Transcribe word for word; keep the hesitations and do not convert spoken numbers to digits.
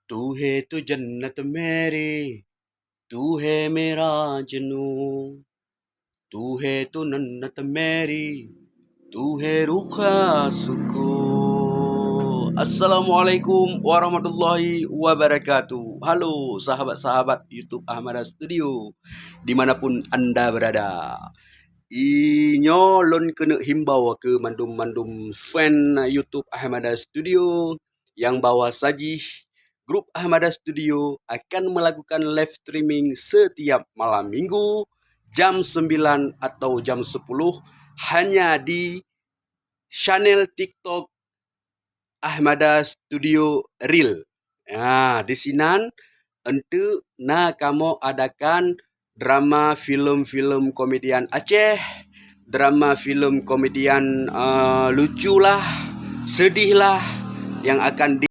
तू है तो जन्नत मेरी, तू है मेरा जुनू, तू है तो जन्नत मेरी, तू है रुखा सुकून. Assalamualaikum warahmatullahi wabarakatuh. Halo sahabat-sahabat YouTube Ahmada Studio dimanapun anda berada. Inyoe lôn keuneuk himbau keu mandum-mandum fan YouTube Ahmada Studio nyang bahwa sajih grup Ahmada Studio akan melakukan live streaming setiap malam minggu jam sembilan atau jam sepuluh hanya di channel TikTok Ahmada Studio Reel. Ha, di sinan enteuk na kamoe adakan drama filem-filem komedian Aceh, drama filem komedian, eh, lucu lah, sedih lah, yang akan